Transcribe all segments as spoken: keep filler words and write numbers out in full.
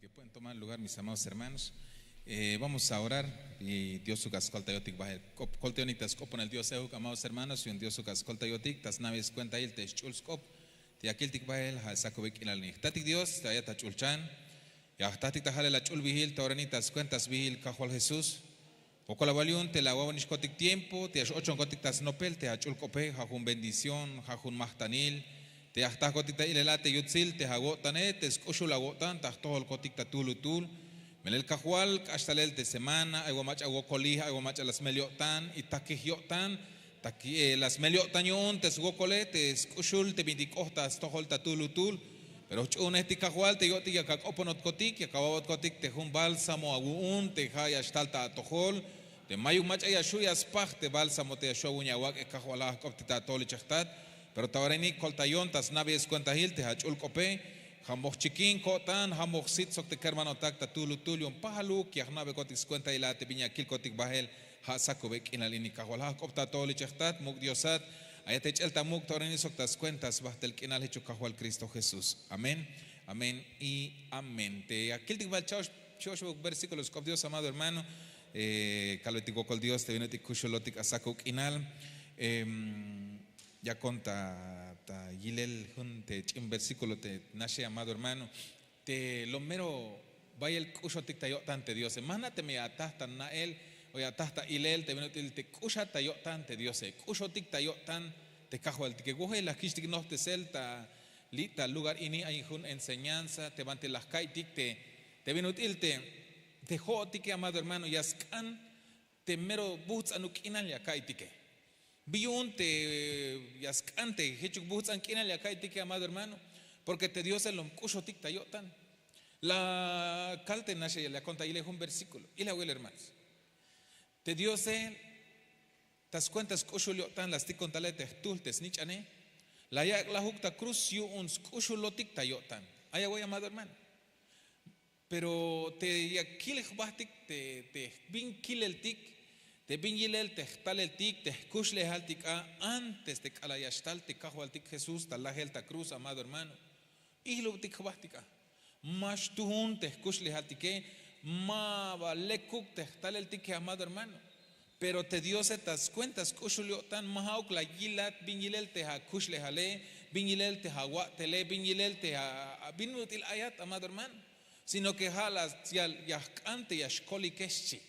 Que pueden tomar lugar, mis amados hermanos. Eh, vamos a orar y Diosuk a skoltayotik bahel. K'op-, koltayonik ta sk'oponel Dios ehuk, amados hermanos, yu'un Diosuk a skoltayotik ta sna'bey skuentail te sch'ul sk'op te ya kiltik bahel ha sakube k'inal ini. Jtatik Dios, te ayat ta ch'ulchan. Ya jtatik ta halel ach'ulbihil ta ora ini ta skuenta sbihil Kajwal Jesús. Wokol awal yu'un te la awawanixkotik tiempo te ya x-ochonkotik ta snopel te ach'ul k'ope, ja' jun bendición, ja' jun majtanil te ya jtakotik ta ilel a te yutsil te awo'tane, te sk'uxul awo'tan ta jtojolkotik ta tuhlutuhl. Melel Kajwal, k'ax talel te semana, ay wa mach'a wokolij, ay wa mach'a la smel yo'tan, y takij yo'tan, ta ki-, eh, la smel yo'tan yu'un te swokole, te sk'uxul te bintik k'ot ta stojol ta tuhlutuhl. Pero jch'uhunejtik Kajwal te yo'tik yak ak'oponotkotik, yak awa'botkotik te jun bálsamo awu'un te ja' ya xtal ta atojol, te mayuk mach'a ya xju' ya spaj te bálsamo te ya xju' awu'un ya awak'e Kajwal, ja' jk'optik ta atojol ich jtat. Pero ta ora ini koltayon ta sna'bey skuentahil te ach'ul k'ope, jamboj chikin ko'tan, jamboj sit sok te kermanotak ta tuhlutuhl yu'un pajaluk ya jna'bekotik skuentahil a te bin ya kilkotik bahel ha sakube k'inal ini Kajwal, ja' jk'op ta atojol ich jtat, muk' Diosat. Ayat te ch'el ta muk' ta ora ini sok ta skuenta sbajtel k'inal jichuk Kajwal Cristo Jesús. Amén, amén y amén. Te ya kiltik bahel cha'ox, cha'oxbuk versículo sk'op Dios, amado hermano. Eh, kalbetik wokol Dios te bin ut'il kuxulotik a sakub k'inal. Em, yakon ta, ta yilel jun te ch'in versículo te naxe, amado hermano, te lo mero bayel k'uxotik ta yo'tan te Diose. Ma jna' teme ya ataj ta na'el o ya ataj ta ilel te bin ut'il te k'uxat ta yo'tan te Diose, k'uxotik ta yo'tan te Kajwaltike. Wojel la jkich'tik nojptesel ta li' ta lugar ini ay jun enseñanza te banti la jka'iytik te, te bin ut'il te, te jo'otike, amado hermano, ya sk'an te mero bujts'anuk k'inal ya ka'iytike. Bi yu'un te ya sk'an te jichuk bujts'an k'inal ya ka'iytike, amado hermano, porque te Diose lom k'uxotik ta yo'tan. La kal te naxe, la konta yilel jun versículo, ilawil hermanos. Te Diose ta skuenta sk'uxul yo'tan la stikon tale te jtuhl te snich'ane, la yak' lajuk ta cruz yu'un sk'uxulotik ta yo'tan. Ay away, amado hermano. Pero te ya kil jbahtik te, te bin kileltik, te bin yilel te jtaleltik, te jkuxlejaltik a, antes te k'alal ya xtal te Kajwaltik Jesús ta lajel ta cruz, amado hermano, ijlubtik jbahtik a. Ma xtuhun te jkuxlejaltike, ma ba lekuk te jtaleltike, amado hermano. Pero te Diose ta skuenta sk'uxul yo'tan ma ja'uk la yilat bin yilel te akuxlejale, bin yilel te awa'tele, bin yilel te a, a, bin ut'il ayat, amado hermano. Sino que ja' la, ya, ya jk'an te ya xkolike, xchi.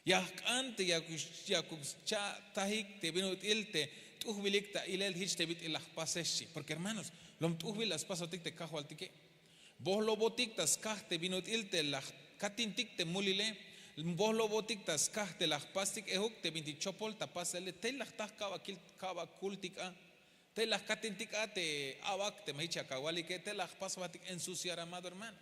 Ya jk'an te ya, ya cha'tajik te bin ut'il te t'ujbilik ta ilel jich te bit'il la jpase, xchi. Porque hermanos, lom t'ujbil la spasotik te Kajwaltike. Bojlobotik ta skaj te bin ut'il te la jkatintik te mulile. Bojlobotik ta skaj te la jpastik ejuk te bintik chopol ta pasele. Tey la jta ka'bakil, ka'bakultik a. Tey la jkatintik a te a'bak teme jich yak awalike, tey la jpas jbahtik ensuciar, amado hermano.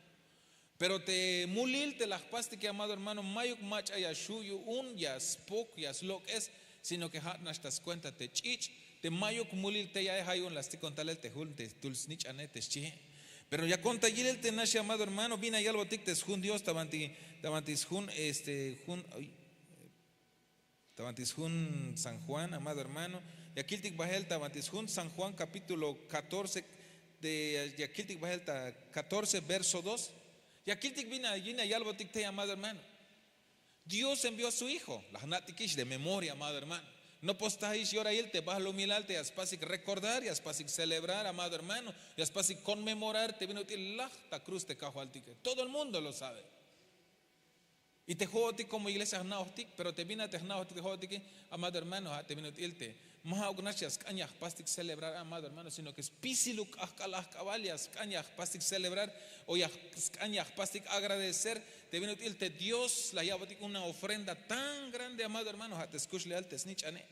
Pero te mulil te la jpastike, amado hermano, mayuk mach'a ya xju' yu'un, ya spok, ya slok'es, sino que ja' nax ta skuenta te ch'ich' te mayuk mulil tey ae, ja' yu'un la stikon talel te jun te jtuhl snich'ane, te xchie. Pero yakon ta yilel te naxe, amado hermano, bin ya yalbotik te sjun Dios ta banti, ta banti sjun, este, jun, ay, ta banti sjun San Juan, amado hermano. Ya kiltik bahel ta banti sjun San Juan capítulo catorce, te, ya kiltik bahel ta catorce, verso dos. Ya kiltik bin ya, bin ya yalbotik tey, amado hermano. Dios envió a su Hijo. La jna'tikix de memoria, amado hermano. Nopoj stajix yorahil te balumilal te ya spasik recordar, ya spasik celebrar, amado hermano. Ya spasik conmemorar te bin ut'il laj ta cruz te Kajwaltike. Todo el mundo lo sabe. Y te jo'otik como iglesia jna'ojtik, pero te bin a te jna'ojtik te jo'otike, amado hermano, ja' te bin ut'il te ma ja'uk nax ya sk'an ya jpastik celebrar, amado hermano, sino que spisiluk k'ajk'al ajk'abal ya sk'an ya jpastik celebrar o ya sk'an ya jpastik agradecer te bin ut'il te Dios la ya'botik una ofrenda tan grande, amado hermano, ja' te skuxlejal te snich'ane.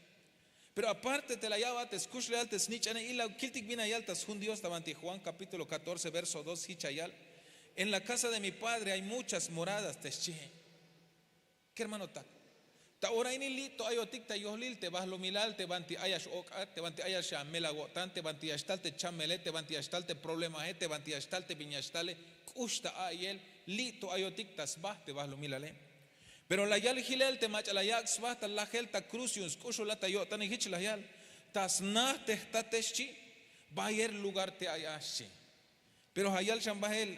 Pero aparte te la ya'bat te skuxlejal te snich'ane, y la kiltik bin ya yal ta sjun Dios ta banti Juan capítulo catorce, verso dos, jich ya yal: En la casa de mi Padre hay muchas moradas, te xchie. Kermanotak, ta ora ini li' to ayotik ta yohlil te balumilal te banti ay ya x-ok'at, te banti ay ya x-amel awo'tan, te banti ya xtal te chamele, te banti ya xtal te problemae, te banti ya xtal te bin ya xtale, k'ux ta a'iyel, li' to ayotik ta sba te balumilale. Pero la yal jilel te mach'a la yak' sba ta lajel ta cruz yu'un sk'uxulat ta yo'tane, jich la yal: Ta sna te jtate, xchi, bayel lugar te ay a, xchi. Pero ja' yal xan bahel: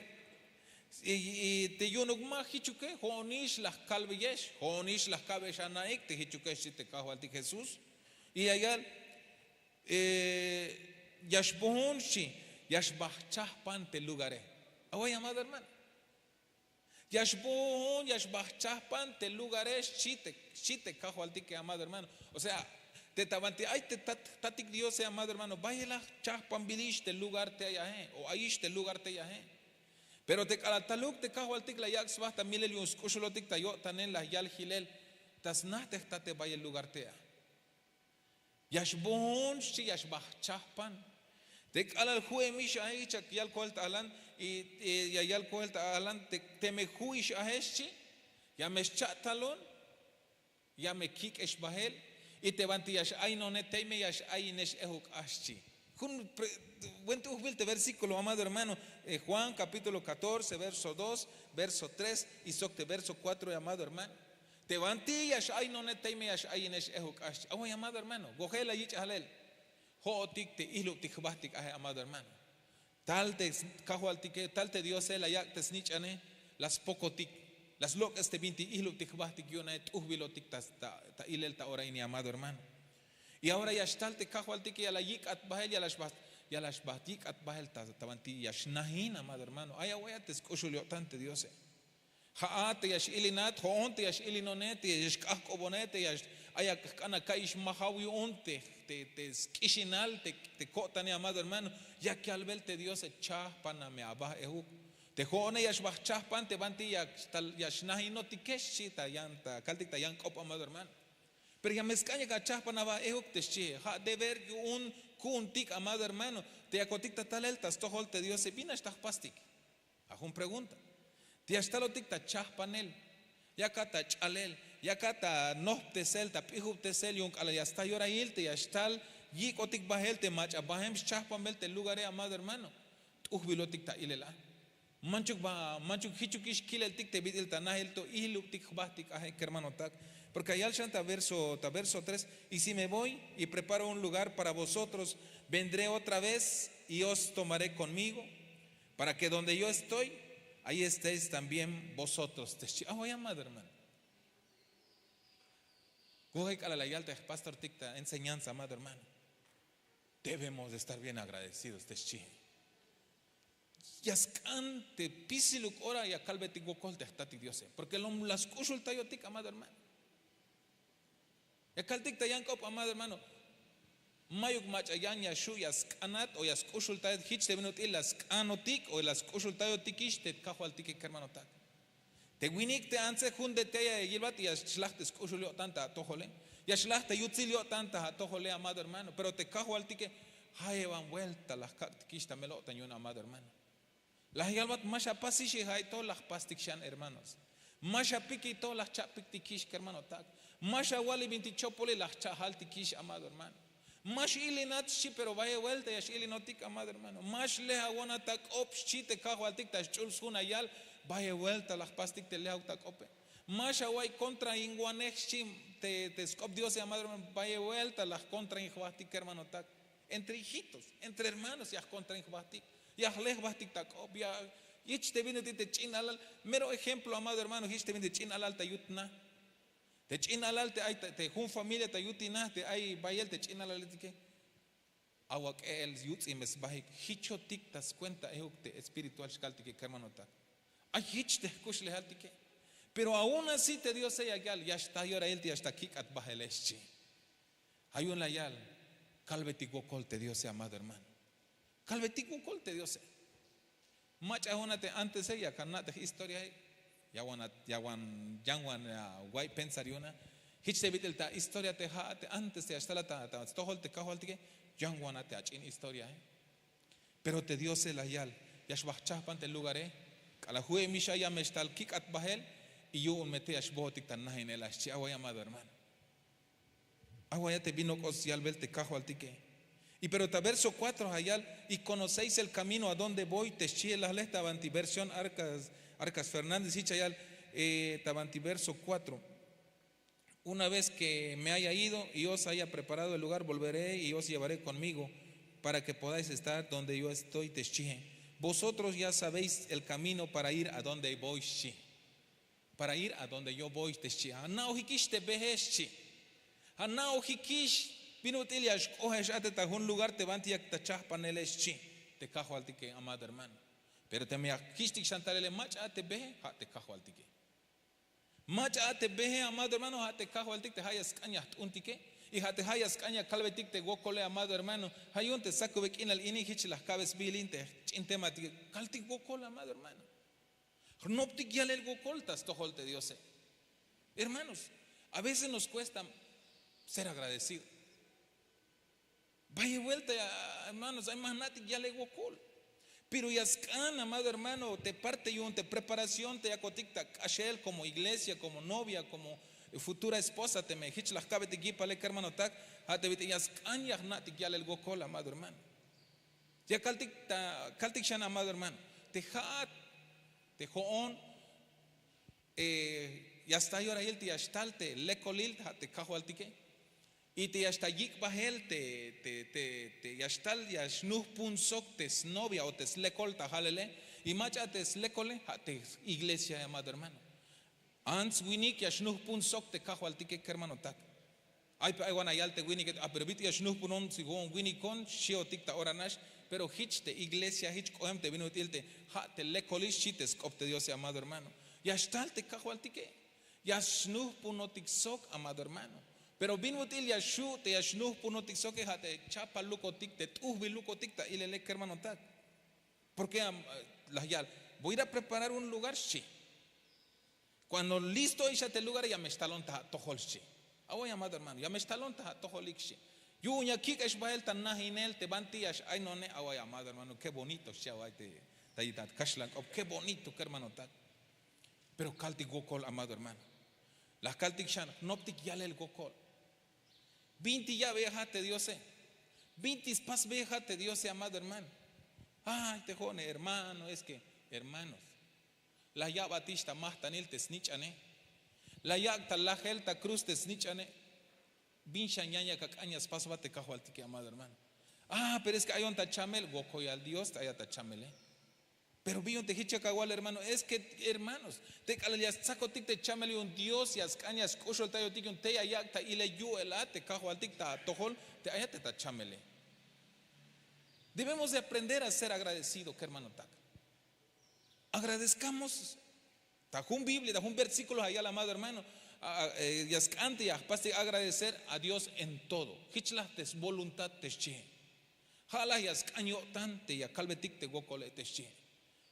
Y te yu'unuk ma jichuke, jo'onix la jkalbeyex, jo'onix la jka'beyex ana'ik te jichuke, xchi te kajwaltik Jesús. Y ya yal, ya xbohon, xchi, ya xbajchajpan te lugare. Away, amado hermano, ya xbohon, ya xbajchajpan te lugare, xchi te, xchi te kajwaltike, amado hermano. O sea, te ta banti ay te tatik Diose, amado hermano, bayel la jchajpanbilix te lugar te ay ae, o ayix te lugar te ay ae. Pero te k'alal taluk te kajwaltik la yak' sba ta milel yu'un sk'uxulotik ta yo'tanel, la yal jilel ta sna te jtate bayel lugar te a. Ya xbohon, xchi, ya xbajchajpan. Te k'alal ju'emix ae, chak yal koel ta alan, y ya yal koel ta alan, teme ju'ix ae, xchi, ya me xcha' talon, ya me kik'ex bahel. Y te banti ya x'ayinone tey me ya x'ayinex ejuk a, xchi. Jun buen t'ujbil te versíkulo, amado hermano. Juan kapítulo katorce verso dos, verso tres, y sok te verso kuatro, amado hermano. Te banti ya x'ayinone tey me ya x'ayinex ejuk a, xchi. Away, amado hermano, wojel la yich' ajalel. Jo'otik te ijlubtik jbahtik ae, amado hermano. Tal te kajwaltike, tal te Diose la yak' te snich'ane, la spokotik, la slok'es te bintik ijlubtik jbahtik yu'un ae, t'ujbilotik ta ilel ta ora ini, amado hermano. Y ahora ya xtal te kajwaltike, ya la yik'at bahel, ya la xbajt yik'at bahel ta banti ya xnajin, amado hermano. Ay away a te sk'uxul yo'tan te Diose. Ja'at te ya x'ilinat, jo'on te ya x'ilinone, te ya xk'ajk'obone, te ya ay ak'a jk'an aka'iyix majaw yu'un te sk'ixinal te ko'tane, amado hermano. Yak yalbel te Diose, chajpana me aba ejuk. Te jo'one ya xba jchajpan te banti ya xnajinotikex, xchi ta yan, ta kaltik ta yan k'op, amado hermano. Pero ya me sk'an yak achajpan aba ejuk, te xchie. Ja' deber yu'un ku'untik, amado hermano, te yakotik ta talel ta stojol te Diose. Bin nax ta jpastik? A jun pregunta. Te ya xtalotik ta chajpanel, yakat ta ch'alel, yakat ta nohptesel, ta p'ijubtesel, yu'un k'alal ya sta yorail te ya xtal yik'otik bahel te mach'a bahem xchajpanbel te lugare, amado hermano. T'ujbilotik ta ilel a. Manchuk ba, manchuk jichukix kileltik te bit'il ta najil to ijlubtik jbahtik ae, kermanotak. Porque ya yal xan ta verso, ta verso tres: Y si me voy y preparo un lugar para vosotros, vendré otra vez y os tomaré conmigo, para que donde yo estoy, ahí estéis también vosotros, te xchi. Away, amado hermano. Wojel k'alal la yal te jpastortik ta enseñanza, amado hermano, debemos de estar bien agradecidos, te xchi. Ya sk'an te pisiluk ora ya kalbetik wokol te jtatik Diose, porque la sk'uxultayotik, amado hermano. Ya kaltik ta yan k'op, amado hermano. Mayuk mach'a yan ya xju' ya sk'anat o ya sk'uxultayot jich te bin ut'il la sk'anotik o la sk'uxultayotikix te kajwaltike, kermanotak. Te winik te antse jun te tey ya yilbat ya xlaj te sk'uxul yo'tan ta atojole, ya xlaj te yutsil yo'tan ta atojole, amado hermano. Pero te kajwaltike, jayewan buelta la jkak'tikix ta mel-o'tan yu'un, amado hermano. La yalbat: ma xapasix, y ja'i to la jpastik xan, hermanos. Ma xapikix, to la jcha'piktikix, kermanotak. Ma xawali bintik chopoli, la jcha' jaltikix, amado hermano. Ma x'ilinat, xchi, pero bayel buelta ya x'ilinotik, amado hermano. Ma xlejawonat ta k'op, xchi te kajwaltik ta xch'ul sjun ayal, bayel buelta la jpastik te lejauk ta k'ope. Ma xawa'iy kontrainwanej, xchi te sk'op Diose, amado hermano, bayel buelta la jkontrain jbahtik, kermanotak. Entre hijitos, entre hermanos ya jkontrain jbahtik, ya jle jbahtik ta k'op, ya. Jich te bin ut'il te ch'in alal, mero ejemplo, amado hermano, jich te bin te ch'in alal ta yut na. Te ch'in alal te ay te jun familia ta yut na, te ay bayel te ch'in alaletike. Awak'e'el yuts'in me sbahik, jichotik ta skuenta ejuk te espiritual xkaltike, kermanotak. Ay jich te jkuxlejaltike. Pero aun así te Diose ya yal, ya xta yorail te ya xta kik'at bahele, xchi. Ja' yu'un la yal: kalbetik wokol te Diose, amado hermano. Kalbetik wokol te Diose. Mach'a jun a te antese, yak ana'tej historiae. Ya wan, ya wan, yan wan awa'iy pensar yu'un a. Jich te bit'il ta historia te ja' te antes te ya xtalat ta stojol te kajwaltike, yan wan a te ach'in historiae. Pero te Diose la yal: ya xba jchajpan te lugare. K'alal ju'emix a ya me xtal kik'at bahel, y yu'un me te ya xbohotik ta najinel a, xchi. Away, amado hermano. Away a te bin nok'ot yalbel te kajwaltike. Y pero ta verso cuatro ja' yal: Y conocéis el camino a donde voy, te xchi. La jle ta banti versión Arcas, Arcas Fernández, jich ya yal ta banti verso cuatro: Una vez que me haya ido y os haya preparado el lugar, volveré y os llevaré conmigo, para que podáis estar donde yo estoy, te xchi. Vosotros ya sabéis el camino para ir a donde voy, xchi. Para ir a donde yo voy, te xchi. Ha na'ojikix te behe, xchi. Ha na'ojikix bin ut'il ya xk'ojex a te ta jun lugar te banti yak ta chajpanele, xchi te kajwaltike, amado hermano. Pero teme ya jkich'tik xan talele mach'a a te behe, ha te kajwaltike. Mach'a a te behe, amado hermano, ha te kajwaltik te ha ya sk'an ya jt'untike. Y ha te ha ya sk'an ya kalbetik te wokole, amado hermano. Ha yu'un te sakube k'inal ini hich la jkabe sbiil in te ch'in tematike. Kaltik wokol, amado hermano. Jnoptik yalel wokol ta stojol te Diose. Hermanos, a veces nos cuesta ser agradecido. Bayel buelta, hermanos, ay ma jna'tik yalel wokol. Pero ya sk'an, amado hermano, te parte yu'un te preparación te yakotik ta k'axel como iglesia, como novia, como futura esposa, teme hich la jkabetik yipale, kermanotak, ha te bit'il ya sk'an ya jna'tik yalel wokol, amado hermano. Ya kaltik ta, kaltik xan, amado hermano, te ha'at, te ho'on, eh, ya sta yorail te ya xtal te lekolil, ha te kajwaltike. Y te ya xta yik' bahel te, te, te, te ya xtal ya xnujpun sok te snovia o te slekol ta halele. Y mach'a te slekole, ha te iglesia, amado hermano. Ants winik ya xnujpun sok te kajwaltike, kermanotak. Ay pe, ay wan ya yal te winike, ah, pero bit'il ya xnujpunon, si jo'on winikon xi'otik ta ora nax. Pero hich te iglesia, hich k'ohem te bin ut'il te ha te lekolix, xchi te sk'op te Diose, amado hermano. Ya xtal te kajwaltike. Ya xnujpunotik sok, amado hermano. Pero bin ut'il ya xju' te ya xnujpunotik soke, ha te chapalukotik, te t'ujbilukotik ta ilele, kermanotak. Porque, am, la yal, voy a ir a preparar un lugar, xchi. Cuando listo ix a te lugar, ya me xtalon ta atojol, xchi. Away, amado hermano, ya me xtalon ta atojolik, xchi. Yu'un ya kik'ex bahel ta najinel te banti ya x'aynone, away, amado hermano, qué bonito, xchi, away, te, ta, ta kaxlan k'op, qué bonito, kermanotak. Pero kaltik wokol, amado hermano. La kaltik xan, jnoptik yalel wokol. Binti ya'beya te Diose. Binti spasbeya te Diose, amado hermano. Ay, te jo'one, hermano, es que, hermanos, la ya'batix ta majtanil te snich'ane. La yak' ta lajel ta cruz te snich'ane. Bin xan yan yak ak'an ya spasbat te kajwaltike, amado hermano. Ah, pero es que ayon ta chamel, wokoyal Dios te ayat ta chamele. Pero bin yu'un te hich yak awal, hermano, es que, hermanos, te k'alal ya stsakotik te chamel yu'un Dios ya sk'an ya sk'uxultayotik yu'un tey ya yak' ta ilel yu'el a te kajwaltik ta atojol te ayat te ta chamele. Debemos de aprender a ser agradecido, kermanotak. Agradezcamos. Ta jun Biblia, ta jun versículo ya yal, amado hermano, a, a, eh, ya sk'an te ya jpastik agradecer a Dios en todo. Hich laj te svoluntad, te xchihe. Ha laj ya sk'an yo'tan te ya kalbetik te wokole, te xchihe.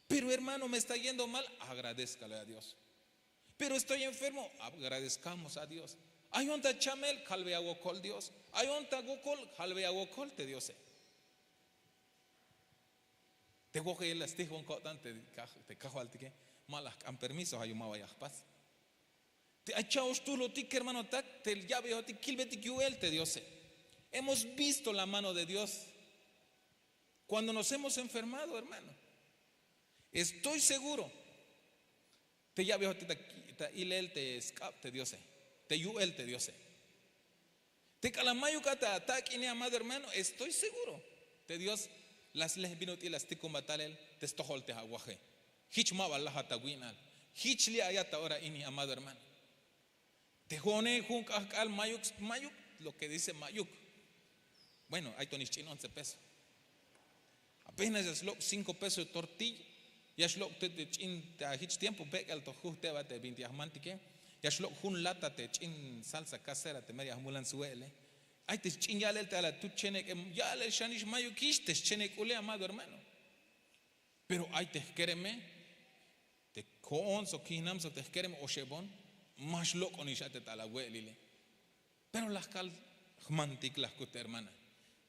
Pero hermano, me está yendo mal, agradezcale a Dios. Pero estoy enfermo, agradezcamos a Dios. Ayon ta chamel, kalbeya wokol Dios. Ayon ta wokol, kalbeya wokol te Diose. Te wokol la stijbon ko'tan te kaj-, te kajwaltike, ma la jk'an permiso, ha yu'un ma ba ya jpas. Te ay cha'oxtulotik, kermanotak, te ya'beyotik kilbetik yu'el te Diose. Hemos visto la mano de Dios cuando nos hemos enfermado, hermano. Estoy seguro te ya'beyotik ta, ta ilel te sk'ab te Diose, te yu'el te Diose. Te k'alal mayuk a ta atak'ine, amado hermano, estoy seguro te Dios la slej bin ut'il la stikonbat talel te stojol te awaje. Hich ma ba lajat ta wi'nal. Hich li' ayat ta ora ini, amado hermano. Te jo'one jun k'ahk'al mayuk, mayuk, lo que dice mayuk. Bueno, ay to nix ch'in once peso. Apenas ya slok' cinco peso tortill, ya xlok' te, te ch'in ta hich tiempo, bek'el to juj teba te binti ya jmantike, ya xlok' jun lata te ch'in salsa casera te mero ya jmulan swe'ele. Ay te xch'in ya'lel te ala tut chenek'e, ya'lel xanix mayukix te xchenek' k'ule, amado hermano. Pero ay te jkereme, te jo'on sok kijnam sok te jkereme oxebon, ma xlok'onix a te ta ala we'elile. Pero la jkal jmantik, la jkut te hermana.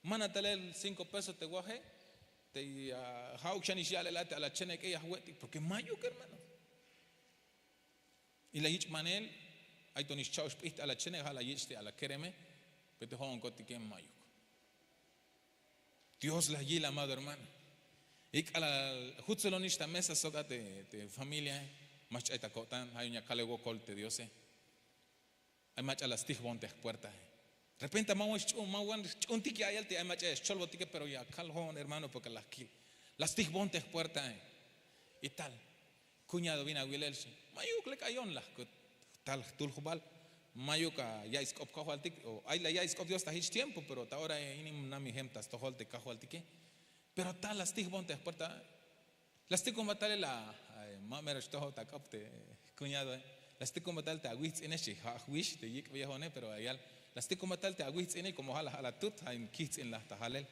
Mana talel cinco pesos te waje, te, ah, ja'uk xanix ya'lel a te ala chenek'e ya jwe'tik, porque mayuk, hermano. Y la yich' manel, ay to nix cha'ox p'ijt a la chene, ja' la yich' te a la kereme, pero te jo'onkotike mayuk. Dios la yil, amado hermano. Y k'alal jutselonix ta mesa sok a te, te familia, ma xch'ay ta ko'tan, ja' yu'un ya kale wokol te Diose. Ay mach'a la stijbon te jpuertae. Repente ma wan xch'un, ma wan xch'untik ya'iyel te ay mach'a ya xcholbotike, pero ya kal jo'on, hermano, porque la jkil. La stijbon te jpuertae. Y tal, kuñado, bin awilel xchi. Mayuk, lek ayon, la jkut tal jtuljbal. Mayuk a ya'iy sk'op kajwaltik, o ay la ya'iy sk'op Dios ta jich tiempo, pero ta ora ini namijem ta stojol te kajwaltike. Pero tal la stijbon te jpuertae. La stikon ba talel a, ma mero xtojo ta k'op te jkuñadoe. La stikon ba tal te awijtz'ine xchi, ja' jwix te yik'beyejone, pero ayal. La stikon ba tal te awijtz'ine, komo ja' la ja' la tut, ja' in kijtz'in la ta jalel.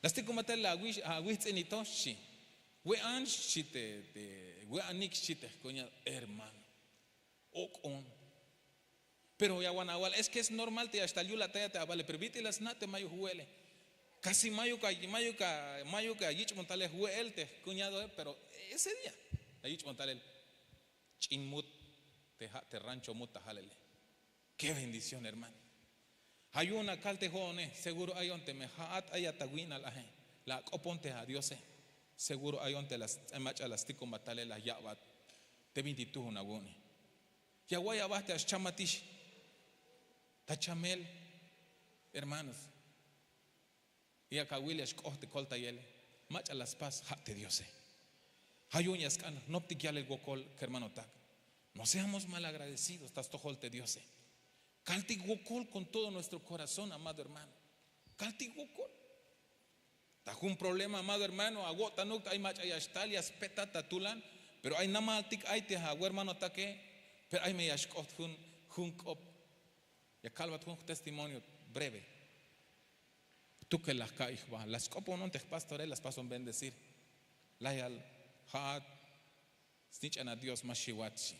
La stikon ba tal awijtz'ine to xchi. We'an xchi te, te, we'anik xchi te jkuñado, hermano. Ok'on. Pero ya wan awal, es que es normal te ya xtal yulataya te avale, pero bit'il la sna' te mayuk jwe'ele. Casi mayuk a, mayuk a, mayuk a yich'bon talel jwe'el te jkuñadoe, pero ese día la yich'bon talel. Ch'in mut, te ja' te rancho mut ta jalele. Qué bendición, hermano. Ja' yu'un akal te jo'one, seguro ayon teme ja'at ayat ta wi'nal aje, la ak'opon te adiose. Seguro ayon te la s- mach'a la stikon ba talel la ya'bat te bintik tuun awu'une. Ya awa'iy aba te ya xchamatix ta chamel, hermanos. Y yak awil ya xk'oht te koltayele. Mach'a la spas, ja' te Diose. Ja' yu'un ya sk'an jnoptik yalel wokol kermanotak. No seamos malagradecidos ta stojol te Diose. Kaltik wokol con todo nuestro corazón, amado hermano. Kaltik wokol. Ta jun problema, amado hermano, awo'tanuk, ay mach'a ya xtal ya spetat ta tulan. Pero ay namaltik ay te awermanotake. Pero ay me ya xk'oht jun, jun k'op. Ya kalbat jun testimonio breve. Tukel la jka'iy jba, la sk'oponon te jpastore, la spason bendecir. La yal, ja'at snich'anat Dios, ma xiwat, xchi.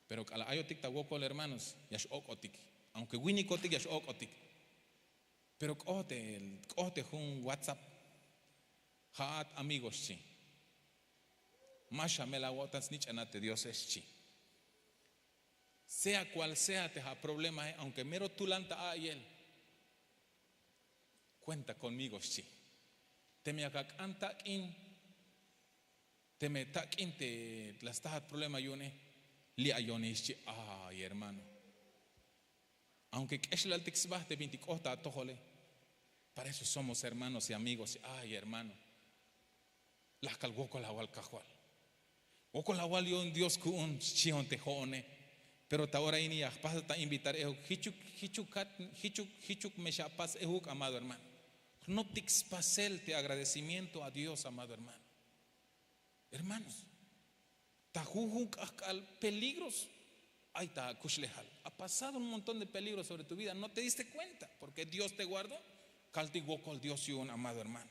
Pero k'alal ayotik ta wokol, hermanos, ya x-ok'otik. Aunque winikotik, ya x-ok'otik. Pero k'oht te, k'oht te jun WhatsApp. Ja'at amigo, xchi. Ma xamel awo'tan, snich'anat te Diose, xchi. Sea cual sea te aproblemae, aunque mero tulan ta a'iyel, cuenta conmigo, xchi. Teme yak ak'an tak'in, teme tak'in te la stajat problema yu'une, li' ayoni, xchi. Ay, hermano. Aunque k'exlaltik sba te bintik k'oht ta atojole. Para eso somos hermanos y amigos, xchi. Ay, hermano. La jkal wokol awal Kajwal. Wokol awal yu'un Dios ku'un, xchion te jo'one. Pero ta ora ini ya jpasat ta invitar ehuk, jichuk, jichuk kat, jichuk, jichuk me xapas ehuk, amado hermano. Jnoptik spasel te agradecimiento a Dios, amado hermano. Hermanos, ta jujun k'ajk'al peligros ay ta akuxlejal. Ha pasado un montón de peligros sobre tu vida, no te diste cuenta, porque Dios te guardó. Kaltik wokol Dios yu'un, amado hermano.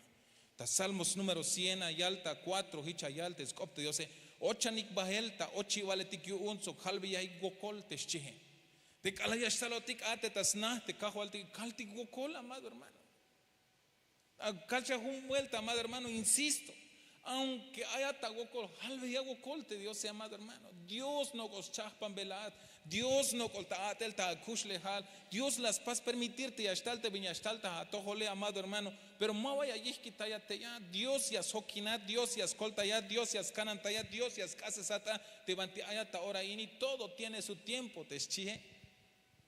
Ta Salmos número cien, ya yal ta cuatro, jich ya yal te sk'op te Diose: Ochanik bahel ta ochibaletik yu'un sok jalbeyajik wokol, te xchie. Te k'alal ya xsalotik a te ta sna te Kajwaltik, kaltik wokol, amado hermano. Kalxa jun vuelta, amado hermano, insisto. Aunque ayat ta wokol, jalbeya wokol te Diose, amado hermano. Dios nok'ol schahpanbel aat. Dios nok'ol ta a'tel ta akuxlejal. Dios la spas permitir te ya xtal te bin ya xtal ta atojole, amado hermano. Pero ma ba ya yijkitayat tey a. Dios ya sjokinat, Dios ya skoltayat, Dios ya skanantayat, Dios ya sk'asesat a te banti ayat ta ora ini. Todo tiene su tiempo, te xchie.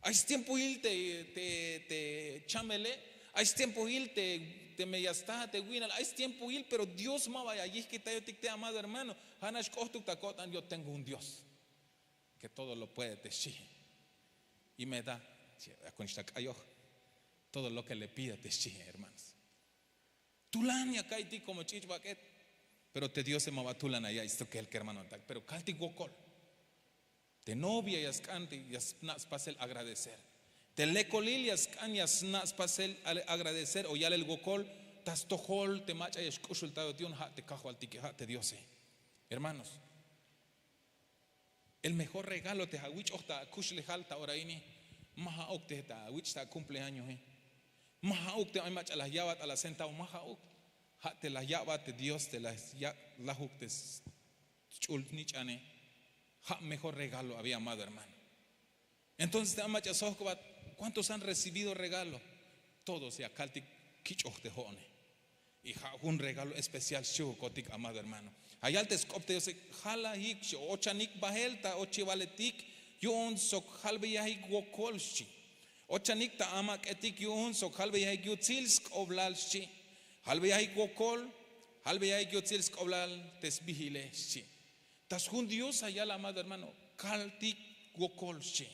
Ay stiempohil te, te, te chamele, ay stiempohil te, teme ya sta te wi'nal, ay stiempohil, pero Dios ma ba ya yijkitayotik tey, amado hermano. Ja' nax k'ohtuk ta ko'tan: Yo tengo un Dios que todo lo puede, te xchie. Y me da, ya konix ta k'ayoj, todo lo que le pida, te xchie, hermanos. Tulan ya ka'iytik como ch'ich' bak'et, pero te Diose ma ba tulan ya ya'iy stukel kermanotak, pero kaltik wokol. Te novia ya sk'an, ya sna' spasel agradecer. Te lekolil ya sk'an, ya sna' spasel agradecer o yalel wokol ta stojol te mach'a ya xk'uxultayot yu'un, ja' te Kajwaltike, ja' te Diose. Hermanos, el mejor regalo te awich'oj ta akuxlejal ta ora ini, ma ja'uk te ta awich' ta akumpleañoe. Ma ja'uk te ay mach'a la ya'bat a la centavo, ma ja'uk. Ja' te la ya'bat te Dios, te la ya' lajuk te sch'ul snich'ane. Ja' mejor regalo había, amado hermano. Entonces te ay mach'a sojk'obat, ¿cuántos han recibido regalo? Todos, ya kaltik kich'oj te jo'one. Y ja' jun regalo especial xchihukotik, amado hermano. Ya yal te sk'op te Diose: Jalbeyajik, ochanik bahel ta ochibaletik yu'un sok jalbeyajik wokol, xchi. Ochanik ta amak'etik yu'un sok jalbeyajik yutsil sk'oblal, xchi. Jalbeyajik wokol Jalbeyaik yutsil sk'oblal te sbijile xchi. Ta sjun dios ayal amado hermano, kaltik wokol xchi.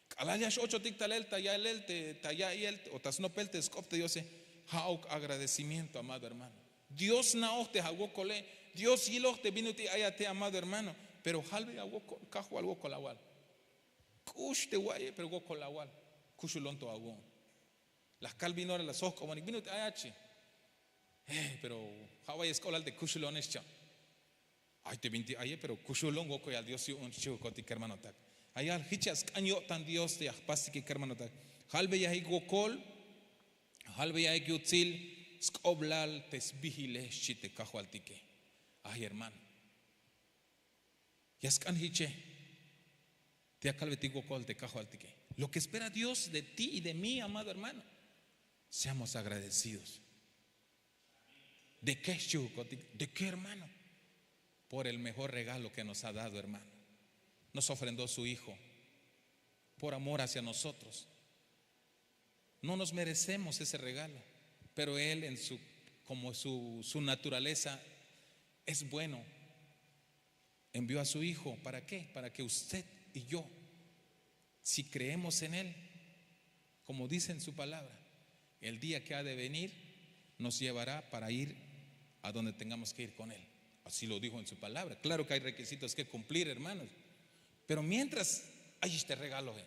K'alal ya x'ochotik talel ta ya'el te ta ya'iyel o ta snopel te sk'op te diose. Ja'uk agradecimiento amado hermano. Dios na'oj te awokole. Dios yiloj te bin ut'il ayate amado hermano. Pero jalbey awokol kajwal wokol awal. K'ux te wa'iye pero wokol awal. Kuxulon to awu'un. La jkal bin ora la sjojk'obonik bin ut'il ayat xchi. Pero ja' wa'iye sk'oblal te kuxulone xcha'. Ay te bintik aye pero kuxulon wokoyal dios yu'un xchihukotik kermanotak. Ayal jich ya sk'an yo'tan dios te ya jpastike kermanotak. Jalbeyajik wokol. Jalbeyajik yutsil sk'oblal te sbijile xchi te kajwaltike. Ay hermano, ya sk'an jiche. Te ya kalbetik wokol te kajwaltike. Lo ke espera dios de ti y de mi amado hermano, seamos agradecidos. De ke xchihukotik? De ke hermano? Por el mejor regalo ke nos ha dado hermano. Nos ofrendo su hijo por amor hacia nosotros. No nos merecemos ese regalo. Pero él en su como su naturaleza es bueno. Envió a su hijo para ke para ke usted y yo si kreemos en él, komo dice en su palabra, el dia ke ha de venir nos yevara para ir a donde tengamos ke ir kon él. Así lo dijo en su palabra. Klaro ke hay rekizitos ke kumplir hermanos. Pero mientras ayix te regaloe.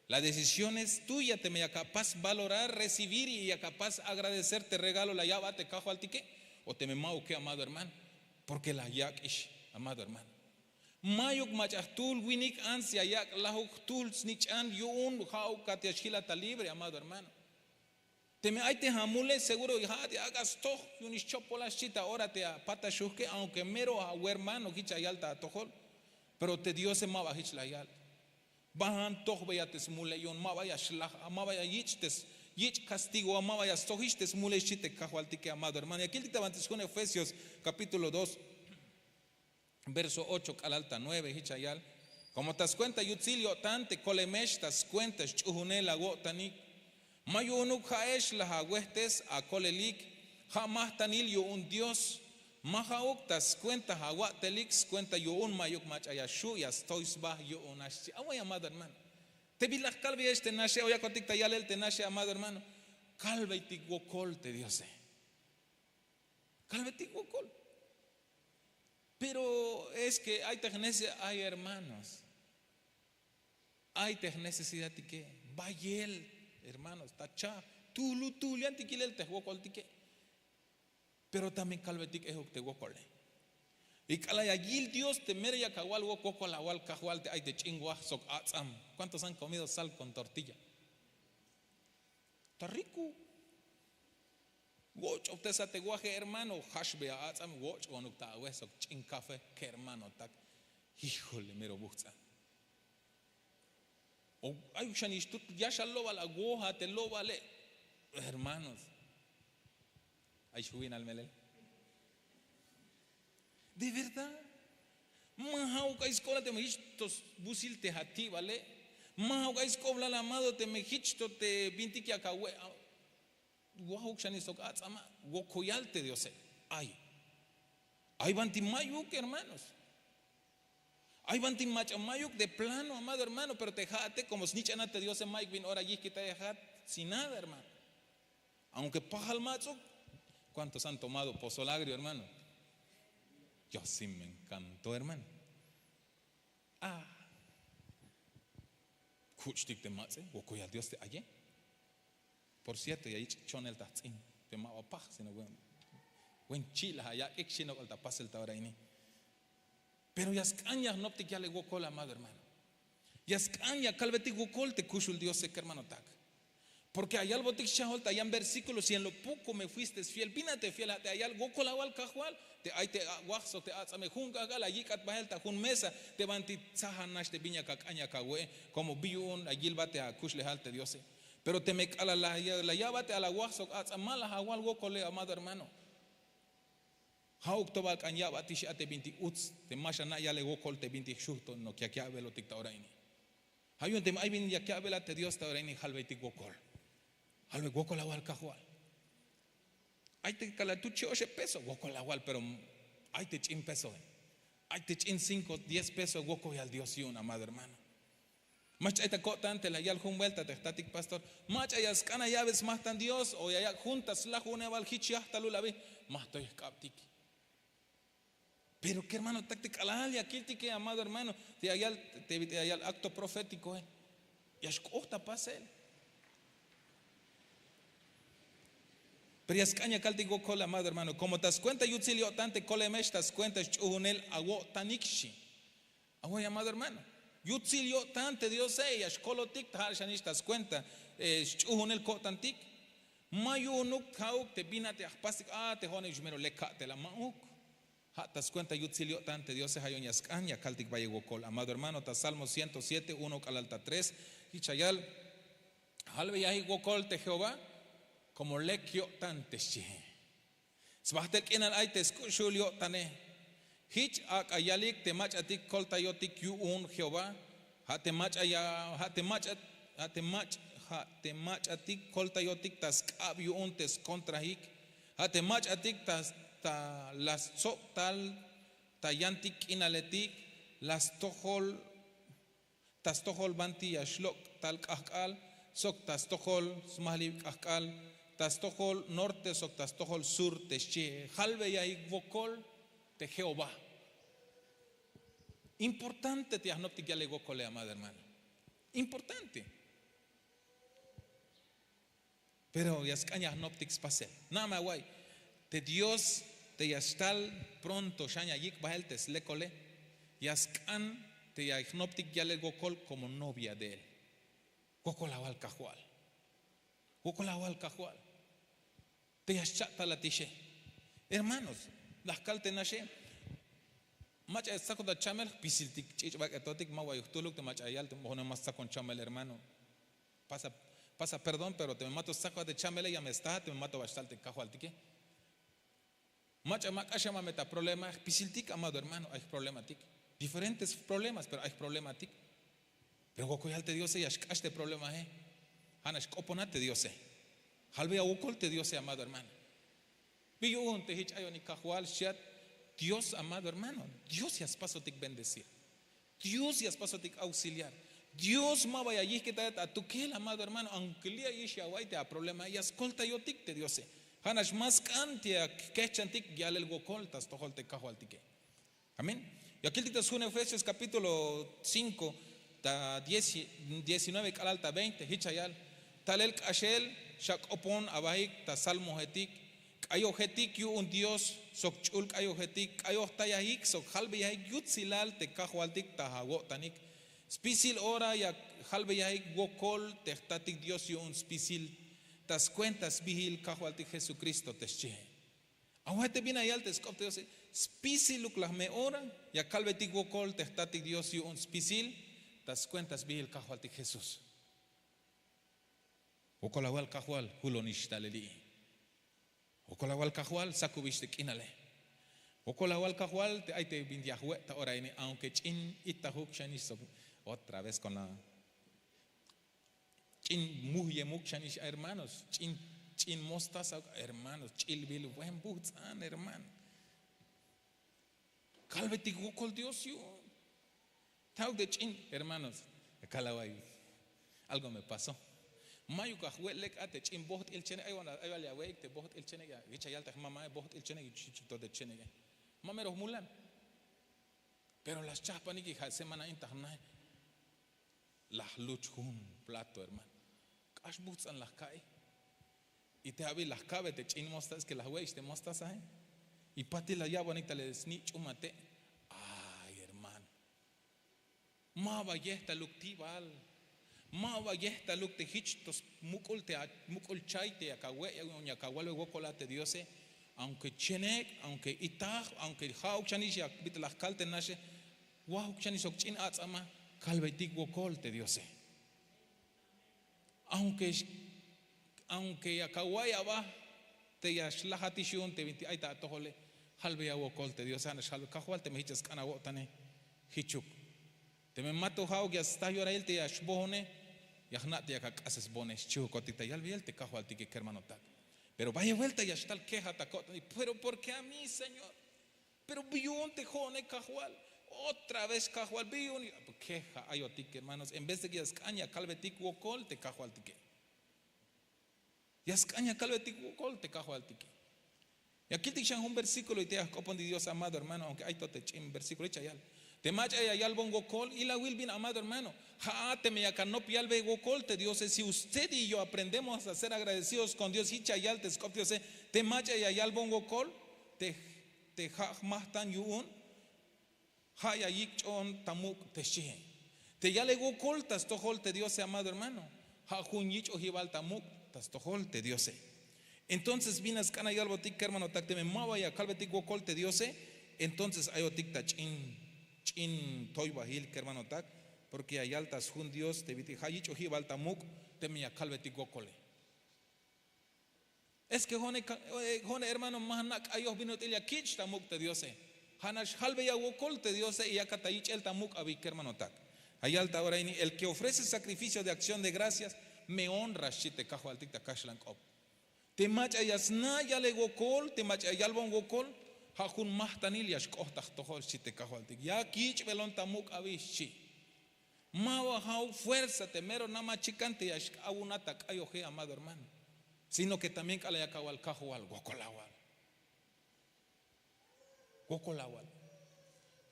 La decisión es tuya teme yak apas valorar recibir y yak apas agradecer te regalo la ya'bat te kajwaltike, o teme ma'uke amado hermano. Porke la yak'ix amado hermano. Mayuk mach'a jtuhl winik ants ya yak' lajuk jtuhl snich'an yu'un ja'uk kat ya xjila ta libre amado hermano. Teme ay te amule seguro ja'at ya ak'a stoj yu'un ix chopola xchi ta ora te apataxuj ke aunke mero awermano jich ayal ta atojol. Pero te diose ma ba jich la yal. Bajan tojbeya te smule yu'un ma ba ya xlaj a ma ba ya yich' te yich' kastigo a ma ba ya stojix te smule xchi te kajwaltike amado hermano ya kiltik ta banti sjun efesios kapítulo dos verso ocho k'alal ta nueve jich ayal. Komo ta skuenta yutsil yo'tan te kolemex ta skuenta sch'uhunel awo'tanik. Ma yu'unuk ja'ex la awehtes akolelik. Ja' majtanil yu'un dios. Ma ja'uk ta skuenta awa'telik skuenta yu'un ma'yuk mach'a ya xhu' ya stoy sba yu'un a xchi away amado hermano. Te bila jkalbeyex te naxe o yakotik ta yalel te naxe amado hermano. Kalbeytik wokol te diose. Kalbeytik wokol. Pero es ke ay te jnecesidad ay hermanos. Ay te jnecesidadtike. Bayel hermanos ta chaj. Tuhlu tuhlu yantik yilel te jwokoltike. Pero también kalbetik ehuk te wokole. Y k'alal ya yil dios te mero yak awal wok wokol awal kajwal te ay te ch'in waj sok ats'am. Kuántos han komido sal kon tortilla? Ta riku. Woch'obtesa te waje hermano jaxbe a ats'am woch'bonuk ta awe sok ch'in kafe kermanotak. Hijole mero bujtz'an. O ay xan ixtut ya xal lobal awoj a te lobale. Hermanos, ay xwinal melel. De verdad. Ma ja'uk ay sk'oblal teme jich to sbusil te atibale. Ma ja'uk ay sk'oblal amado teme jich to te bintik yak awe'. Wajuk xanil sok ats'ama. Wokoyal te diose. Ay. Ay banti mayuk hermanos. Ay banti mach'a mayuk de plano amado hermano pero te ja'ate komo snich'anat te diose mayuk bin ora yijkitayejat. Sin nada hermano. Aunke pajal mats'uk. Kuántos han tomado pozol agrio hermano? Yo si me enkantó hermano. A kuch'tik te mats'e wokoyal dios te aye. Por cierto ya yich' chonel ta jtz'in te ma ba paj sino buen. Buen chi' la ayak'ik xinok'ol ta pasel ta ora ini. Pero ya sk'an ya jnoptik yale wokol amado hermano. Ya sk'an ya kalbetik wokol te kuxul diose kermanotak. Porke ayalbotik xchajol ta yan versíkulo si en lo poko me fuistes fiel bin a te fiel a te ayal wokol awal kajwal. Te ay te wajso te ats'ame jun k'ak'al ayik'at bahel ta jun mesa te banti tzajan nax te bin yak ak'an yak awe'e. Komo bi yu'un ayilbat te akuxlejal te diose. Pero teme k'alal la ya'bat te alawaj sok ats'am ma la awal wokole amado hermano. Ja'uk to ba ak'an ya'batix a te bintik utz te ma xana' yale wokol te bintik xujto nok yak ya'belotik ta ora ini. Ja' yu'un teme ay bin yak ya'bel a te dios ta ora ini jalbeytik wokol. Jalbey wokol awal kajwal. Ay te kalal tu' chi' oxeb peso, wokol awal, pero ay te ch'in pesoe, ay te ch'in cinko diez peso, wokol yal dios yu'un amado hermano. Ma xch'ay ta ko'tan te la yal jun buelta te jtatik pastor, mach'a ya sk'an aya'be smajtan dios o ya yak' jun ta slajuneval jich yajtalul abi, ma jtoy jk'abtik. Pero kermanotak te k'alal ya kiltike amado hermano, te ya yal akto profétikoe, ya xk'oht ta pasel. Pero ya sk'an ya kaltik wokol amado hermano, komo ta skuenta yutsil yo'tan te kolemex ta skuenta sch'uhunel awo'tanik xchi. Away amado hermano, yutsil yo'tan te diose, ya xkolotik ta ja' xanix ta skuenta sch'uhunel ko'tantik. Ma yu'unuk ja'uk te bin a te ya jpastik a te jo'onek xmero lek ka'tela, ma'uk. Ja' ta skuenta yutsil yo'tan te diose, ja' yu'un ya sk'an ya kaltik bayel wokol amado hermano ta salmo ciento siete uno k'alal ta tres. Jich ya yal, jalbeyajik wokol te jehová, komo lek yo'tan te xchihe. Sbajtel k'inal ay te sk'uxul yo'tane. Jich ak'a yalik te mach'atik koltayotik yu'un jehová, ja' te mach'a ya ja' te mach'a ja' te mach' ja' te mach'atik koltayotik ta sk'ab yu'un te skontrajik, ja' te mach'atik ta la stsob tal ta yantik k'inaletik, la stojol ta stojol banti ya xlok' tal k'ajk'al, sok ta stojol smajlib k'ajk'al, ta stojol norte sok ta stojol sur te xchihe. Jalbeyajik wokol te jehová. Importante te ya jnoptik yalel wokole amado hermano. Importante. Pero ya sk'an ya jnoptik spasel. Na'me away, te dios te ya xtal pronto xan ya yik' bahel te slekole, ya sk'an te ya jnoptik yalel wokol komo novia de él. Wokol awal kajwal. Wokol awal kajwal. Te ya xcha'talatixe. Hermanos, la jkal te naxe, mach'a ya stsakot ta chamel jpisiltik ch'ich' bak'etotik ma ba yuj jtuluk te mach'a ya yal te mojonem ma stsakon chamel hermano. Pasa perdón pero teme mato stsakot te chamele ya me sta teme mato ba xtal te kajwaltike. Mach'a ma k'axem a me ta problema jpisiltik amado hermano ay jproblematik. Diferentes problemas pero ay jproblematik. Pero wokol yal te diose ya xk'ax te problemahe. Ja' nax k'oponat te diose. Jalbeya wokol te diose amado hermano. Bi yu'un te jich ayonik kajwal xchiat. Dios amado hermano, dios ya spasotik bendecir. Dios ya spasotik auxiliar. Dios ma ba ya yijkitayat atukel amado hermano aunke li' ayix ya awa'iy te aproblemahe ya skoltayotik te diose. Ja' nax ma sk'an te ya jkehchantik yalel wokol ta stojol te kajwaltike. Amén. Ya kiltik ta sjun efesios kapítulo cinko ta diecinueve k'alal ta veinte jich ya yal. Talel k'axel xak'opon abahik ta salmohetik, k'ayojetik yu'un dios sok ch'ul k'ayojetik k'ayojtayajik sok jalbeyajik yutsilal te kajwaltik ta awo'tanik. Spisil ora ya jalbeyajik wokol te jtatik dios yu'un spisil ta skuenta sbihil kajwaltik jesukristo te xchihe. Away te bin la yal te sk'op te diose, spisiluk laj me ora ya kalbetik wokol te jtatik dios yu'un spisil ta skuenta sbihil kajwaltik jesús. Wokol awal kajwal julonix talel li'i. Wokol awal kajwal sakubix te k'inale. Wokol awal kajwal te ay te bin ya jwe' ta ora ini aunke ch'in itajuk xanix sok otra vez kon la ch'in muhyemuk xanix a hermanos. Ch'in mostaza hermanos ch'ilbil buen buhtz'an hermano. Kalbetik wokol dios yu'un. Ta'uk te ch'in hermanos, ya kal away. Algo me paso. Mayuk ajwe' lek a te ch'in boht'il chenek ay wal ya we'ik te boht'il chenek ya jich ya yal te jmamae boht'il chenek yuchito te cheneke. Ma mero jmulan. Pero la schahpanik y ja' semana in ta jnae. La jluch jun plato hermano. K'ax buhtz'an la jka'i. Y te abi la jka'be te ch'in mostaza es ke la jwe'ix te mostazae. Y patil la ya'bonik talel sni' ch'umate'. Ay hermano, ma ba yehtaluk ti' bal. Ma ba yehtaluk te jich to smuk'ul te amuk'ul chay te yak awe' yu'un yak awalbe wokol a te diose. Aunke chenek aunke itaj aunke ja'uk xanix yak bit'il la jkal te naxe. Wahuk xanix sok ch'in ats'ama. Kalbeytik wokol te diose. Aunke yak awa'iy aba te ya xlajatix yu'un te bintik ay ta atojole. Jalbeya wokol te diose ja' nax jalbe kajwal teme jich ya sk'an awo'tane. Jichuk. Teme mato ja'uk ya sta yorahil te ya xbohone. Ya jna' te yak ak'asesbone xchihukotik ta yalbeyel te kajwaltike kermanotak. Pero bayel vuelta ya xtal keja ta ko'tan, pero ¿por qué a mí, Señor? Pero bi yu'un te jo'one, Kajwal. Otra vez, Kajwal, bi yu'un. Keja ayotik, hermanos, en vez de que ya sk'an ya kalbetik wokol te Kajwaltike. Ya sk'an ya kalbetik wokol te Kajwaltike. Ya kiltik xan jun versículo y te ya jk'opontik Dios, amado hermano, aunque ay to te ch'in versículo, jich ya yal: te mach'a ya yalbon wokol. Ilawil bin, amado hermano. Ja'a teme yak anop yalbe wokol te Diose. Si usted y yo aprendemos a ser agradecidos con Dios, jich ya yal te sk'op Diose: te mach'a ya yalbon wokol, te, te ja' jmajtan yu'un, ja' ya yich' ch'o'on ta muk', te xchihe. Te yale wokol ta stojol te Diose, amado hermano, ja' jun yich'ojibal ta muk' ta stojol te Diose. Entonces bin ya sk'an ya yalbotik, kermanotak, teme ma ba ya kalbetik wokol te Diose, entonces ayotik ta ch'in, ch'in toybajil, kermanotak, porque ya yal ta sjun Dios te bit'il ja' yich'ojibal ta muk' teme ya kalbetik wokole. Es que jo'one, ka- eh, jo'one, hermano, ma jna' k'ayoj bin ut'il ya kich' ta muk' te Diose. Ja'nax jalbeya wokol te Diose y yakat ta yich'el ta muk' abi, kermanotak. Ya yal ta ora ini: el que ofrece sacrificio de acción de gracias me honra, xchi te Kajwaltik ta kaxlan k'op. Te mach'a ya sna' yale wokol, te mach'a ya yalbon wokol, ja' jun majtanil ya xk'ot ta jtojol, xchi te Kajwaltik. Ya yich'belon ta muk' abi, xchi. Ma ba ja'uk fuerza te mero na'ma chikan te ya xk'awunat ta k'ayoje, amado hermano, sino que también k'alal yak awal: Kajwal, wokol awal. Wokol awal.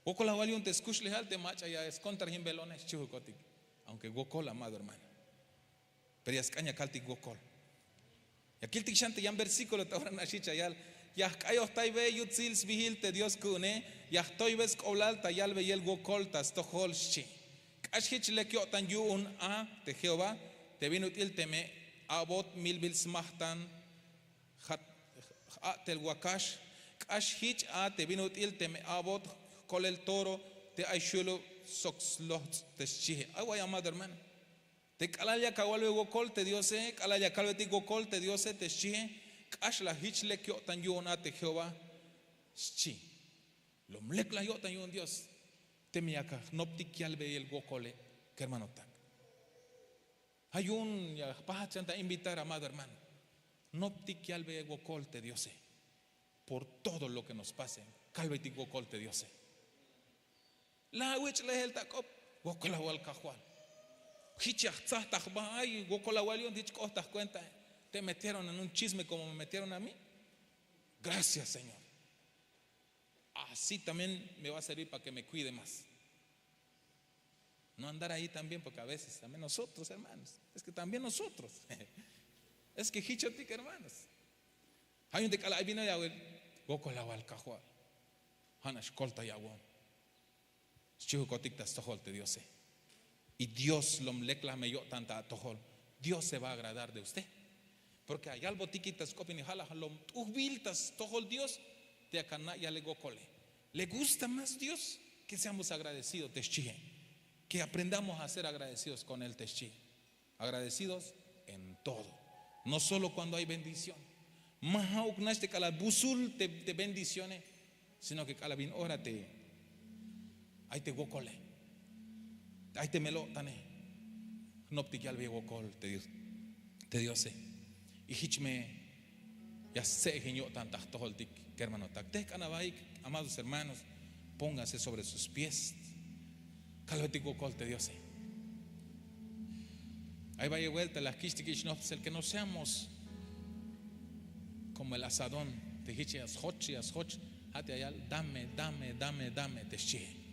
Wokol awal yu'un te skuxlejal te mach'a ya skontrajinbelone, xchijukotik. Aunque wokol, amado hermano, pero ya sk'an ya kaltik wokol. Ya kiltik xan te yan versículo ta ora nax, jich ya yal: ya jk'ayojtaybe yutsil sbiil te Dios ku'une, ya jtoybe sk'oblal ta yalbeyel wokol ta stojol, xchi. K'ax jich lek yo'tan yu'un a te Jehová, te bin ut'il teme a'bot milbil smajtan jat, j-, a'tel wakax. K'ax jich a te bin ut'il teme a'bot jkolel toro te ay xulub sok slojtz', te xchihe. Ay way, amado hermano. Te k'alal yak awalbe wokol te Diose, k'alal ya kalbetik wokol te Diose, te xchihe, k'ax la jich lek yo'tan yu'un a te Jehová, xchi. Lom lek la yo'tan yu'un Dios teme yak jnoptik yalbeyel wokole, kermanotak. Ja' yu'un ya jpajat xan ta invitar, amado hermano, noptik yalbeyel wokol te Diose. Por todo lo que nos pase, kalbetik wokol te Diose. La awich' lejel ta k'op: Wokol awal, Kajwal. Jich ya jtsaj ta jba, ay, wokol awal yu'un, jich k'ot ta jkuentae. Te metieron en un chisme como me metieron a mí. Gracias, Señor. Así también me va a servir para que me cuide más. No andar ahí también, porque a veces también nosotros, hermanos, es que también nosotros, es que jichotik, hermanos. Ja' yu'un te k'alal ay bin ya awil: Wokol awal, Kajwal. Ja'nax koltayawon. Xchijukotik ta stojol te Diose. Y Dios lom lek la me yo'tan ta atojol, Dios se va a agradar de usted. Porque ya yalbotik ta sk'op ini, ja' la lom t'ujbil ta stojol Dios te yak ana' yalel wokole. Le gusta más Dios que seamos agradecidos, te xchihe. Que aprendamos a ser agradecidos con él, te xchi. Agradecidos en todo. No solo cuando hay bendición. Ma ja'uk nax te k'alal busul te, te bendiciones, sino que k'alal bin ora te ay te wokole, ay te mel-o'tane, jnoptik yalbeyel wokol te Dios, te Diose. Y jich me ya stse'ejin yo'tan ta jtojoltik, kermanotak. Tejk'an abaik, amados hermanos, póngase sobre sus pies. Kalbetik wokol te Diose. Ay bayel vuelta la jkich'tik ich nojpsel que no seamos como el azadón, te jich ya sjoch, ya sjoch, ja' te ya yal: Dame, dame, dame, dame, te xchihe.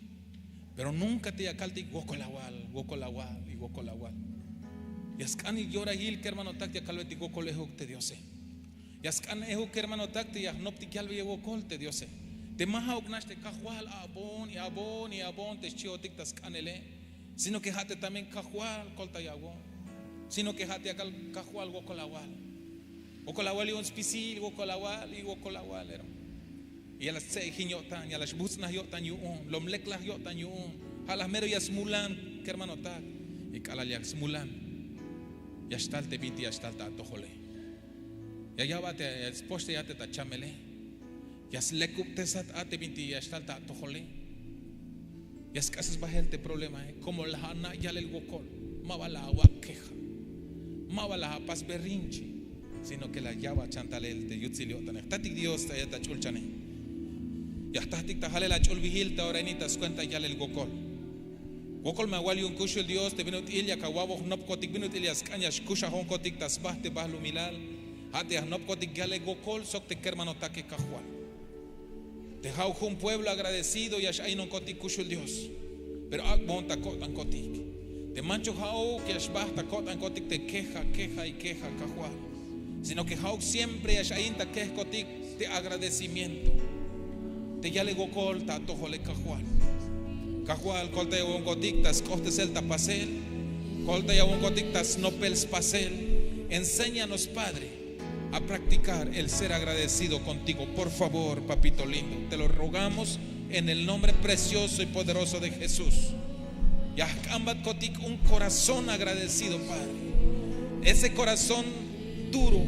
Pero nunca te ya kaltik: Wokol awal, wokol awal y wokol awal. Ya sk'an yorajil, kermanotak, ya kalbetik wokol ejuk te Diose. Ya sk'an ejuk, kermanotak, te ya jnoptik yalbeyel wokol te Diose. Te ma ja'uk nax te Kajwal: A'bon y a'bon y a'bon, te xchihotik ta sk'anele. Sino que ja' te también: Kajwal, koltayawon. Sino que ja' te ya kal: Kajwal, wokol awal. Wokol awal yu'un spisil, wokol awal y wokol awal, hermano. Y ya la stse'ejin yo'tan, ya la xbuts'naj yo'tan yu'un, lom lek la yo'tan yu'un. Ja' la mero ya smulan, kermanotak. Y k'alal ya smulan, ya xtal te bintik ya xtal ta atojole. Ya ya'bat, ya spoxtayat te ta chamele. Ya slekubtesat a te bintik ya xtal ta atojole. Ya sk'ases bahel te problemae. Como la ana' yalel wokol, ma ba la awak' keja, ma ba la apas berrinche. Sino que la ya'bat xan talel te yutsil yo'tanej. Jtatik Dios ta ayat ta ch'ulchane. Ya jtatik ta jalel ach'ulbihil ta ora ini ta skuenta yalel wokol. Wokol me awal yu'un kuxul Dios te bin ut'il yak awa'bon jnopkotik, bin ut'il ya sk'an ya xkuxajonkotik ta sba te balumilal. Ja' te ya jnopkotik yalel wokol sok te kermanotakej Kajwal. Te ja'uk jun pueblo agradecido ya x'ayinonkotik kuxul Dios. Pero ak'bon ta ko'tankotik. Te manchuk ja'uk ya xbajt ta ko'tankotik te queja, queja y queja Kajwal. Sino que ja'uk siempre ya x'ayin ta kejkotik te agradecimiento. Te yalel wokol ta atojole Kajwal. Kajwal, koltayawonkotik ta sk'ohtesel ta pasel. Koltayawonkotik ta snopel spasel. Enséñanos, Padre, a practicar el ser agradecido contigo. Por favor, papito lindo, te lo rogamos en el nombre precioso y poderoso de Jesús. Ya jk'ambatkotik un corazón agradecido, Padre. Ese corazón duro,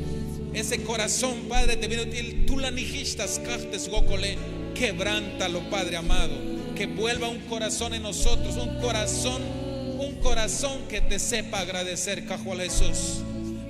ese corazón, Padre, te bin ut'il tulanijix ta skaj te swokole. Quebrántalo, Padre amado. Que vuelva un corazón en nosotros, un corazón, un corazón que te sepa agradecer, Kajwal Jesús.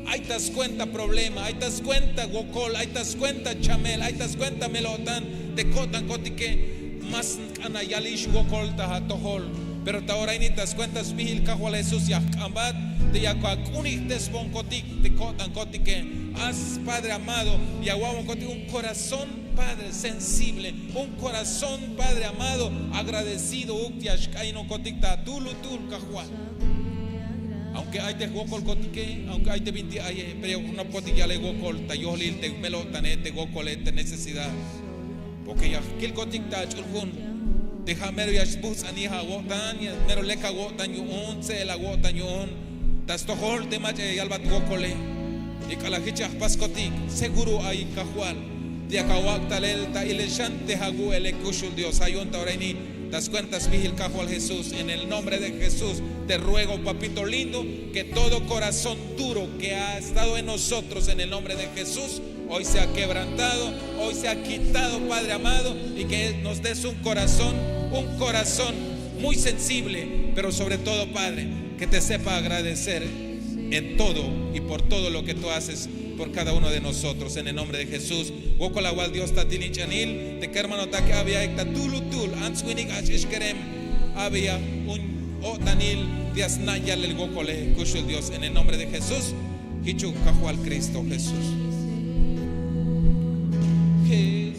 Ay ta skuenta problema, ay ta skuenta wokol, ay ta skuenta chamel, ay ta skuenta mel-o'tan te ko'tankotike. Más k'an ya yalix wokol ta atojol. Pero ta ora ini ta skuenta sbijil Kajwal Jesús ya jk'ambat te ya ak'unijtesbonkotik te ko'tankotike. Haz, Padre amado, ya awa'bonkotik un corazón, Padre, sensible, un corazón, Padre amado, agradecido, uk ya xk'ayinonkotik ta atulutul Kajwal. Aunque ay te jwokolkotike, aunque ay te binti aye, pero ya jnopkotik yalel wokol ta yohlil te mel-o'tane, te wokole, te necesidad. Porque ya jkilkotik ta ach'ul jun te ja' mero ya xbuhts'anij awo'tan, ya mero lek awo'tan yu'un, tse'el awo'tan yu'un ta stojol te mach'a ya yalbat wokole. Y k'alal jich ya jpaskotik, seguro ay Kajwal te yak awak' talel ta ilel xan te awu'ele kuxul Dios. Ja' yu'un ta ora ini ta skuenta sbijil Kajwal Jesús, en el nombre de Jesús te ruego, papito lindo, que todo corazón duro que ha estado en nosotros, en el nombre de Jesús, hoy sea quebrantado, hoy sea quitado, Padre amado, y que nos des un corazón, un corazón muy sensible, pero sobre todo, Padre, que te sepa agradecer en todo y por todo lo que tú haces por cada uno de nosotros, en el nombre de Jesús. Wokol awal Dios ta atil in ch'anil, te kermanotak abeyik ta tulutul, ants winik ach'ix kerem, abeyik un o'tanil te ya sna' yalel wokole kuxul Dios, en el nombre de Jesús. Jichuk Kajwal Cristo Jesús. Jesús,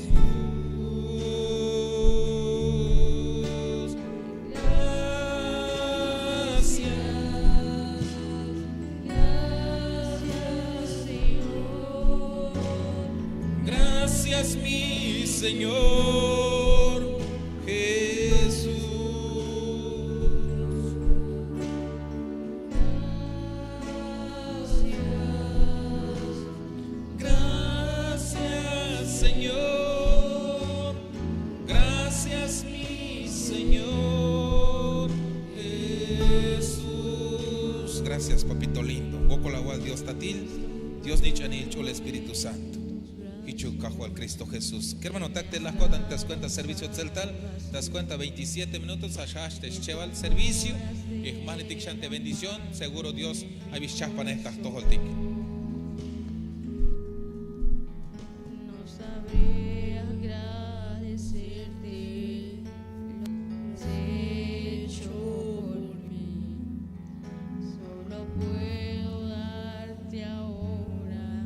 gracias. Gracias, Señor. Gracias, mi Señor Jesús. Gracias, Señor. Gracias, mi Señor Jesús. Gracias, papito lindo. Wokol awal Dios ta atil, Dios nich'anil, ch'ul Espíritu Santo. Jichuk Kajwal Cristo Jesús. Kermanotak, te la ko'tan ta skuenta servicio tseltal, ta skuenta veintisiete minutos, ja' xjajch te schebal servicio, y jmajlitik xan te bendición, seguro Dios ay bi xchajpanej ta jtojoltik.